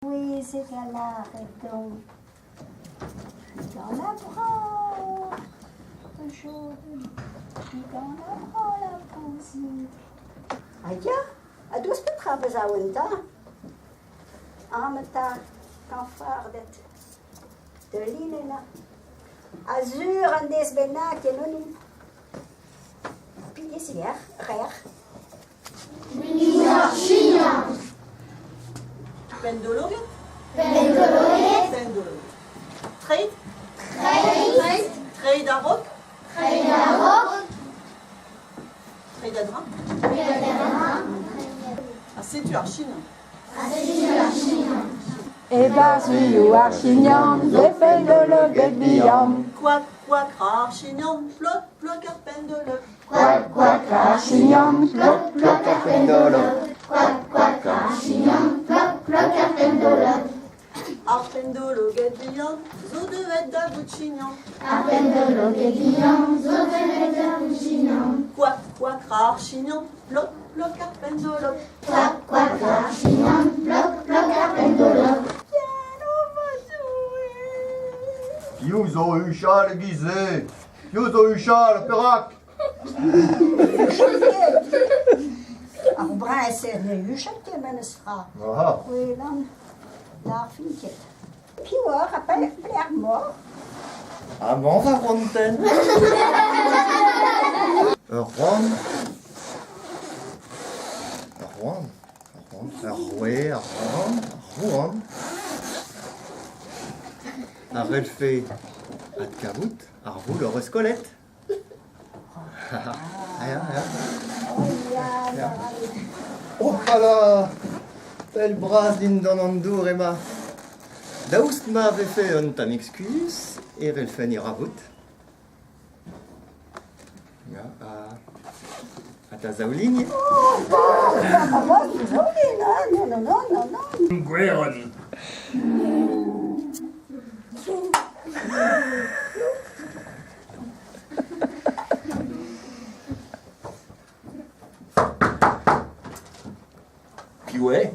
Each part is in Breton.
Pouezet ha lâret deomp Digant brav Digant brav la pouzig. Ha ya, ha daoust petra bezañ 'ta? Amañ 'ta, kañfarded, da linennañ. Ha sur un deiz bennak en onin. Pigezhier, rec'h. Pendologed? Pendologed. Pendologed. Treid? Treid. Treid a-raok? Treid a-raok. Treid a-dreñv? Treid a-dreñv. Ha setu ar China. Ha setu ar China. E-barzh uioù ar chignon, e pendologed bihan. Koak, koak, ar chignon, plok, plok ar pendolog. Koak, koak, ar chignon, plok, plok ar pendolog. Koak, koak, ar chignon, plok, plok ar pendolog. Ar pendologed bihan zo deuet da vout chignon. Ar pendologed bihan zo deuet da vout chignon. Koak, koak, ar chignon, plok, plok ar pendolog. Koak, koak, ar chignon, plok, plok ar pendolog. Piv zo o huchal e-giz-se? Piv zo o huchal? Perak? Ar briñsez ne huchal ket memes tra. Aha. Gwelan, n'arfin ket. Piv oc'h ha pelec'h emaoc'h? Amañ war rontenn. Ur roan. Ur roan. Ur roue, ur roan, ur rouan. A c'hellfe adkavout ar voul hoc'h eus kollet. Ya, ya. Ya. Hopala! Pell bras dindan an dour emañ. Daoust ma vefe un tammig skuizh e c'hellfen e ravout. Ya, ha, ha da zaoulin ivez. Oh, non, non, non, non, non. Gwerenn. Piv eo?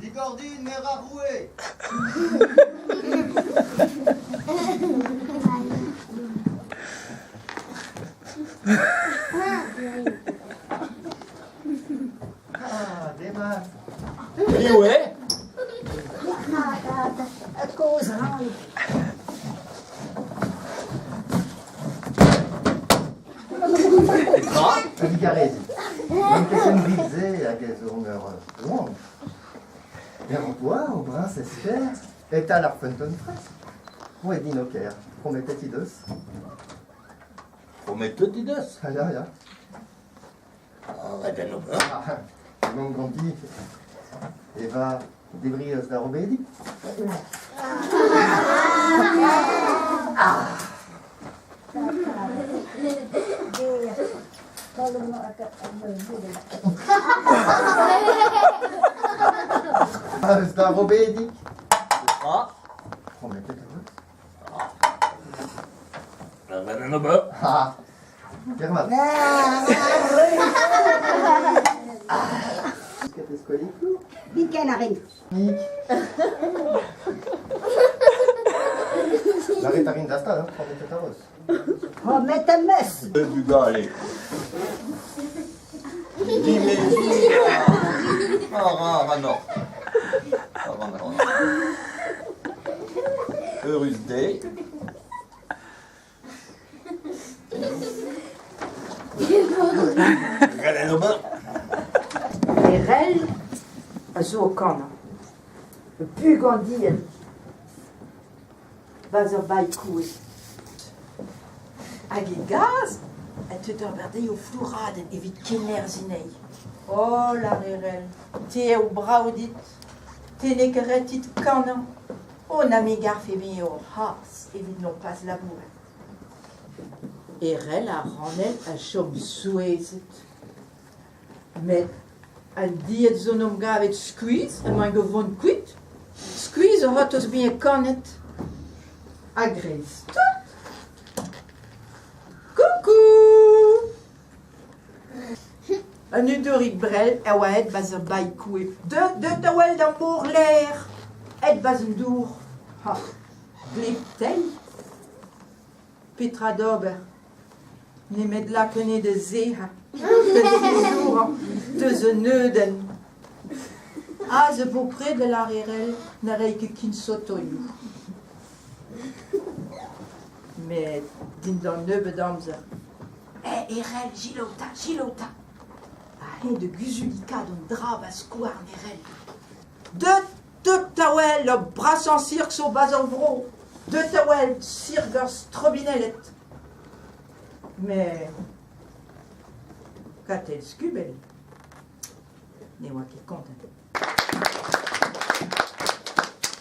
Digor din, meur ar roue! Ah, demat. Piv eo? Kozh ran. Petra? Digarezit. N'on ket ken rik-se hag ez on ur roan. Er boa, o briñsez ker, e-tal ar feunteun fresk. Roet din ho ker, prometet he deus. Prometet he deus? Ah, ya, ya. Ah, ret ober. Ah, emaon ganti. Eva debriñ eus da robedig. Ah! Eus da robedig. Petra? Prometet em eus. Ret en ober. Ah, Germat. Ket eskoalikoù? Biken a rin. Nik. Lâret a rin da stad, hein, prometet a eus. Promet am eus. Bugale. Dimeziñ a ra ac'hanoc'h. A ran ac'hanoc'h. Eürus dezhe. Gallet ober. Erell a zo o kanañ. Bugandien 'barzh ur bailh kouez. Hag e gaz a teu d'ober dezhi o flouradenn evit kennerzhiñ anezhi. Oh, lâr Erell, te eo brav dit. Te n'eo ket ret dit kanañ. O na me garfe me eo c'hazh evit nompas labourat. Erell ha Ranell a chom souezhet. Met an died zo 'n em gavet skuizh emaint o vont kuit. Skuizh o c'hortoz bezañ kanet. A-greiz-tout. Koukou ! An hudorig brell a oa aet 'barzh ur bailh kouevr. Deut, deut da wel d'ar mor ler! Aet 'barzh an dour. Ha gleb-teil. Petra d'ober? Nemet lak anezhe da sec'hañ, da zizourañ, deus un neudenn. Aze bopred a lâr Erell na ray ket ken sotoioù. Met dindan nebeut amzer. Eh, Erell, selaou 'ta, selaou 'ta. Ha eñ da guzulikaat an dra 'ba skouarn Erell. Deut, deut da wel ur brasañ sirk zo 'barzh ar vro. Deut da wel sirk ar strobinelled. Met Katell Skubell ne oa ket kontant.